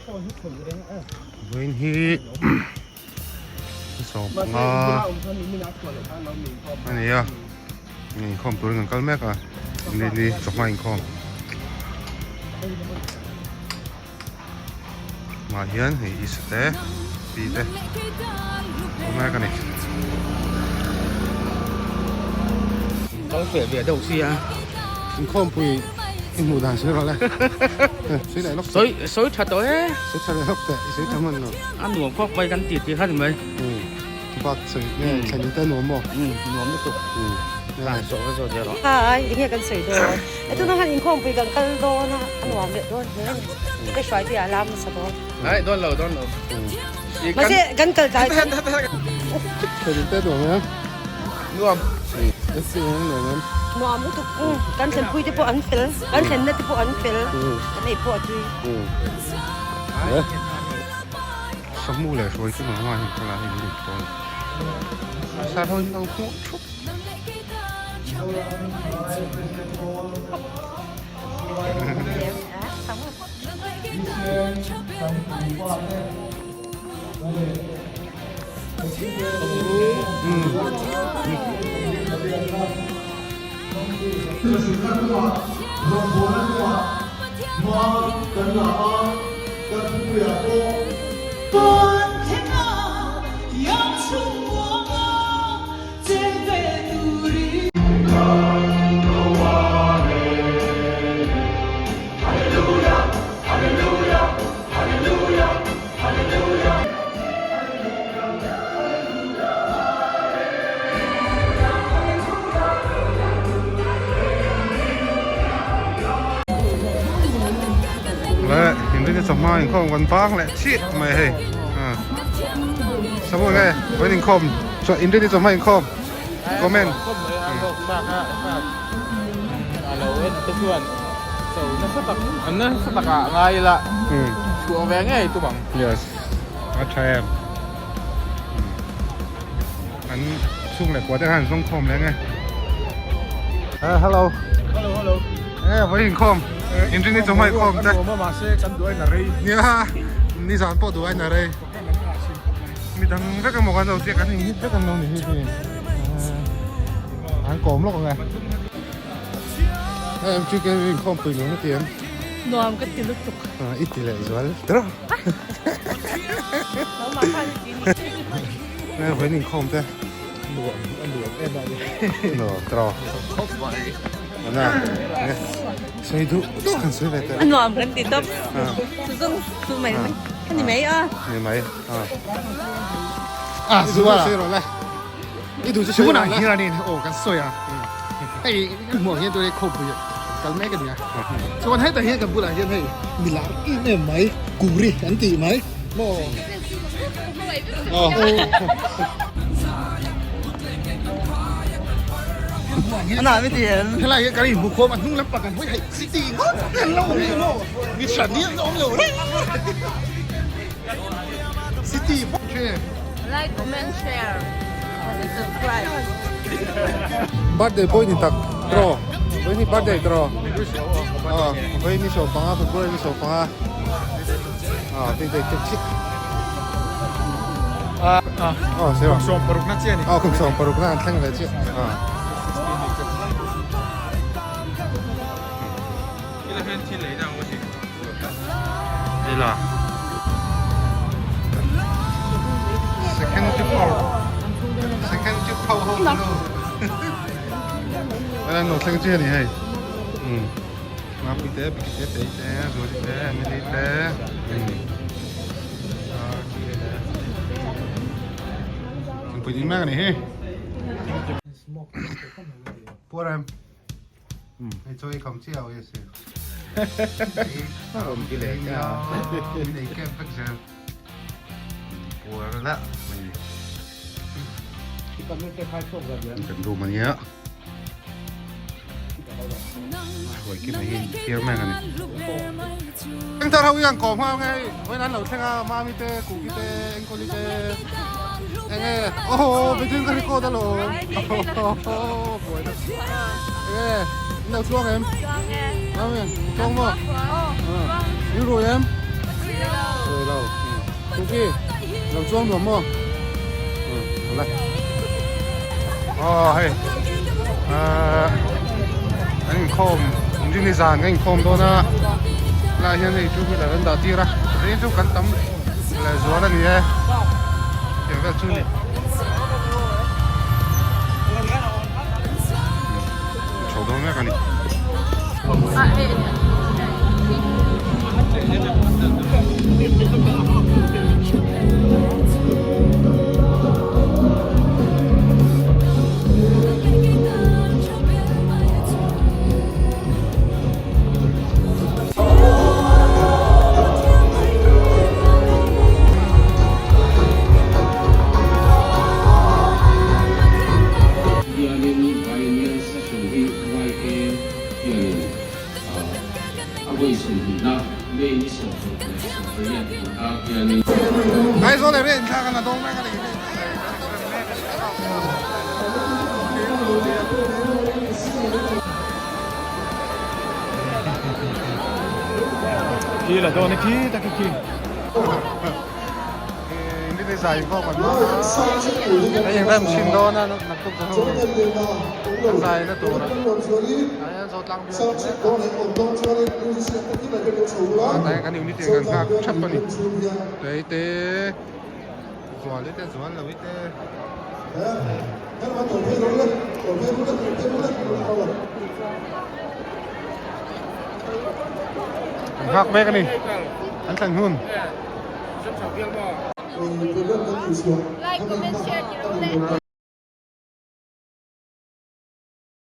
Vawiin hi 15 a ni a inkhawm turin an kal mek a ni chawhma inkhawm mah hian hei isa te pi te awm mek a ni. Kal feh ve deuh sia. Inkhawmpui i hmuh dan sawi rawh le. Sawi leh lawk teh. Sawi sawi tha tawh e. Sawi tha leh lawk teh i sawi tha hman lo. A nuam khawp mai kan ti tih kha ni mai. Bak sawi nge thlen in te nuam maw? Nuam lutuk. Tlan zawh ka zawt zel a. Hi enge kan sawi dawn? E tunah khan inkhawmpui kan kal dawn a, a nuam leh dawn hle a ni. Ka hruai te ah lam nasa dawn. Ai dawn lo dawn lo. Mahse kan kal tlai chu. Thlen in te nuam em? Nuam. SC em nuam em? Nuam lutuk. Kan thlenpui te pawh an fel, kan thlenna te pawh an fel, kan ei pawh a tui. Samu leh hruai chu nangmah hian khawlai hi an lut dawn a sar ho in lo hmuh thup. Le inrin hi chawhma inkhawm kan bang leh chiah mai hei samu nge vawiin inkhawm chuan inrin hi chawhma inkhawm comment yes a tha em an chhung leh kua te khan an zawng khawm leh nge hello hello hello e vawiin inkhawm inrin hi chawhma inkhawm te nia nizan pawh duh ain a rei Midang vek emaw kan lo tia kan inhit vek an lo ni hi hi an kawm lawk ang e. Hei MTK inkhawmpui nuam i ti em? Nuam ka ti lutuk. I ti leh zual tawh. Nangmah khan i ti ni. Hei vawiin inkhawm te. Nuam a nuam em a ni. Nuam tawh. Khawp mai. Ana sawi duh duh kan sawi ve teh. A nuam kan ti tawp. Chu zawng chu mai mai. A ni mai a. Ni mai a. A zuwa sawi rawh le. I duh chu sawi rawh le. Hian in aw kan sawi a. Hei kan hmuh ang hian tuna khawpui kal mek a ni a. Chuan hetah hian kan bulah hian hei milar em em mai kuri an tih mai maw. Helai hi kan inhmu khawm a hnung lampang kan hawi hei city ngawt an lo awm lo maw mi hran hi an awm lo reng city bawk Like, comment, share and subscribe. Birthday boy ni tak tro boy ni birthday tro ah boy ni so panga February ni so panga ah tei tei tek chik Ah, ah. Oh, sewa. Kum 16 na chiah ni. Oh, kum 16 na an thleng ve chiah. Ah. Ila. Second to power. Second to power ho no. Ala no thleng chiah ni hei. Um. Ngapui te, biki te, tei te, zuali te, emily te. Thingpui ding mek a ni hi. Puar em. Hei chaw ei kham chiah a awm si. Awm ki leh ka. Min ei kep vek zel. Puar la. Kan room a nia. Hruai kim hi thiar mek a ni. Eng thar ho hi an kawm nghal nge hei vawiin an lo thleng a mami te kuki te enkawli te eng nge aww between ka record alawm aww buai na eng nge in lo tluang em mami tluang maw in rui em Kuki lo chuang nuam maw awle aw hei ahh an inkhawm inrini zan kan inkhawm dawn a helaiah hian hei two wheeler an dah tir a vawiin chu kan tam leh zual a ni e tiang vel chu a ni. Chho dawn mek a ni. Hianin Biennial Session hi YA hianin a vawi sawmhnihna May ni 28 inkar hianin. Aizawl area inthlak a la dawng mek a ni. Khi la dawn e khi tak khi. Inrini zai vawk an hmang a, hei inrem chhin dawn a naktuk chu an zai na tur a hian Zotlang bial an ti mek a, tunah hian kan unit in kan nghak thap a ni, tei te zual i te zual lo i te. An nghak mek a ni, an thlen hun. Like, comment, share, tiro le.